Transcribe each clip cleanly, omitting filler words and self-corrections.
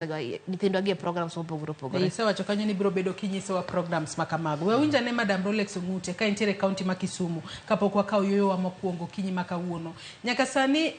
Nyithindwa gi e programs mopogore opogore. Isewacho kanyo ni ibiro bedo kinyisowa programs ma kamago. We awinj ane Madam Rolex Ong'ute ka entiere e kaunti ma Kisumu kapok wakawo yueyowa mokwongo okinyi ma kawuono. Nyaka sani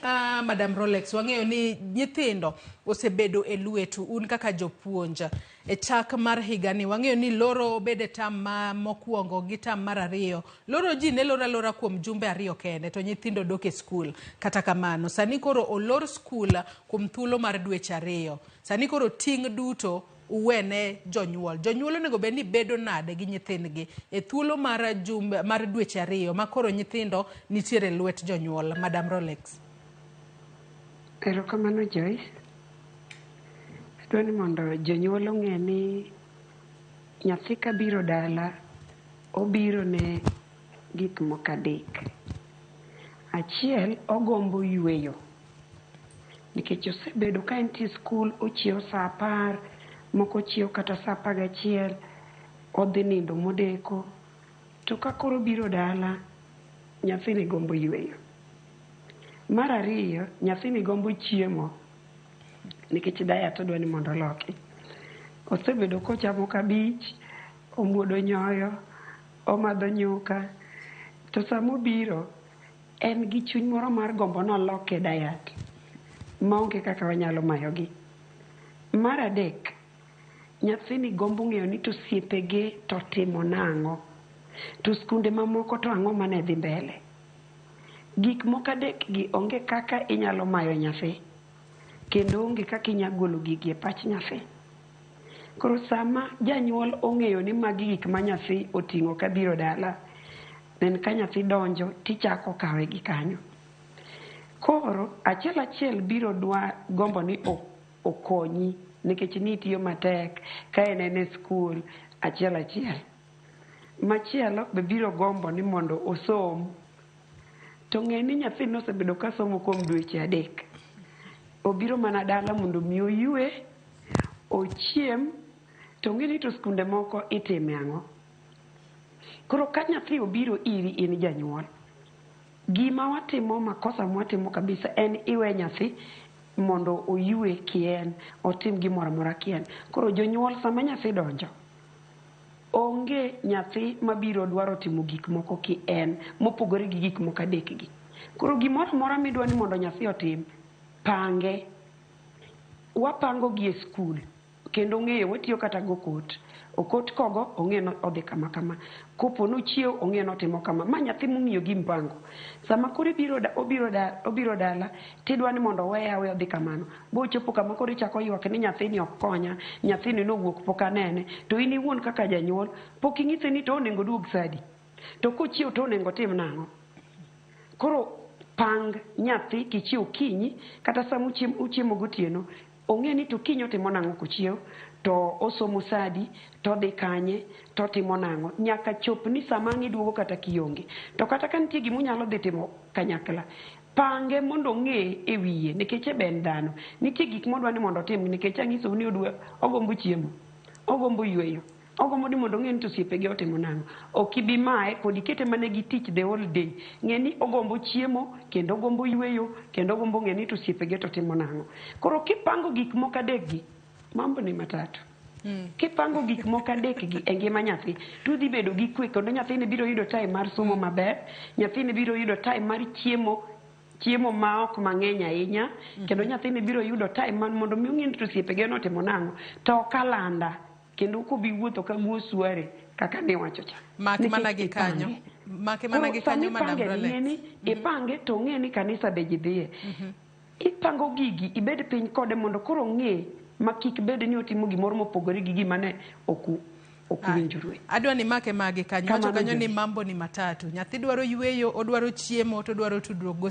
Madam Rolex wang'eyo ni nyithindo osebedo e lwetu un kaka jopuonj. E chak mar higani wang'eyo ni loro obed e tam ma mokwongo gi tam mar ariyo. Loro ji ne lor alora kuom jumbe ariyo kende to nyithindo dok e skul. Kata kamano sani koro olor skul kuom thuolo mar dweche ariyo. Sani koro ting' duto uwene jonyuol. Jonyuol onego bed ni bedo nade gi nyithindgi e thuolo mar jumbe mar dweche ariyo ma koro nyithindo nitiere e lwet jonyuol. Madam Rolex. Erokamano, Joyce. Adwa ni mondo jonyuol ong'e ni nyathi kabiro dala, obiro ne gik moko adek. Achiel, ogombo yweyo. Nikech osebedo ka entie skul, ochiewo sa 10, moko chiewo kata sa 11, odhi nindo modeko. To ka koro obiro dala, nyathini gombo yweyo. Mar ariyo, nyathini gombo chiemo nikech diet odwa ni mondo oloki. Osebedo kochamo kabich, omuodo nyoyo, omadho nyuka. To samobiro, en gi chuny moro mar gombo noloke diet maonge kaka wanyalo mayogi. Mar adek, nyathini gombo ng'eyo ni to osiepege to timo nang'o. To skunde mamoko to ang'o mane dhi mbele. Gik moko adek gi onge kaka inyalo mayo nyathi. Kendo onge kaka inyalo golo gigi e pach nyathi. Koro sama janyuol ong'eyo ni magi gik ma nyathi oting'o kabiro dala, then ka nyathi donjo tichako kawe gi kanyo. Koro achiel achiel biro dwa gombo ni okonyi nikech nitiyo matek ka en e skul achiel achiel. Machielo be biro gombo ni mondo osom. To ng'e ni nyathi nosebedo ka somo kuom dweche 3. Obiro mana dala mondo mi oywe, ochiem, to ng'e ni to skunde moko itime ang'o. Koro ka nyathi obiro iri in janyuol, gima watimo, makosa mwatimo kabisa en iwe nyathi mondo oywe kien, otim gimoro amora kien. Koro jonyuol, sama nyathi donjo, onge nyathi mabiro dwaro timo gik moko ki en mopogore gi gik moko adek gi. Koro gimoro amora midwa ni mondo nyathi otim, pange. Wapango gi e skul kendo ng'eyo watiyo kata gokot. Okot kogo ong'e ni odhi kama kama. Kopo nochiew ong'e ni otimo kama. Ma nyathi mong'iyo gi mpango. Sama koro ibiro obiro dala tidwa ni mondo oweye aweya odhi kamano. Bochopo kama koro ichako ywak ni nyathini ok konya, nyathini nowuok pok anene. To in iwuon kaka janyuol pok inyise ni to onego oduog sa adi. To kochiew to onego otim nang'o. Koro pang nyathi kichiew okinyi kata sama uchiemo gotieno, ong'e ni to kiny otimo nang'o kochiew, to osomo sa adi, to odhi kanye, to otimo nang'o. Nyaka chop ni sama ang' iduogo kata kionge. To kata ka nitie gima unyalo dhi timo kanyakla, pange mondo ong'e e wiye nikech be en dhano. Nitie gik modwa ni mondo otim nikech anyisou ni odwa ogombo chiemo, ogombo yweyo. Ogombo ni mondo ong'e ni to osiepege otimo nang'o. Ok ibi maye kod ikete mana gi tich the whole day. Ng'e ni ogombo chiemo, kendo ogombo yweyo, kendo ogombo ng'e ni to osiepege to timo nang'o. Koro kipango gik moko adek gi, mambo ni matatu. Kipango gik moko adek gi e ngima nyathi, to udhi bedo gi kwe kendo nyathini biro yudo time mar somo maber, nyathini biro yudo time mar chiemo, chiemo ma ok mang'eny ahinya, kendo nyathini biro yudo time mar mondo mi ong'e ni to osiepege notimo nang'o. To ok alanda. Kendo ok obi wuotho ka guo sware kaka niwacho cha. Mak mana gi kanyo. Make mana gi kanyo, Madam Rolex. Ng'e ni ipange to ong'e ni kanisa be ji dhiye. Ipango gigi, ibed piny kode mondo koro ong'e ma kik bed ni otimo gimoro mopogore gi gima ne ok owinjore. Adwa ni make magi kanyo. Wacho kanyo ni mambo ni matatu. Nyathi dwaro yweyo, odwaro chiemo, to odwaro tudruok go.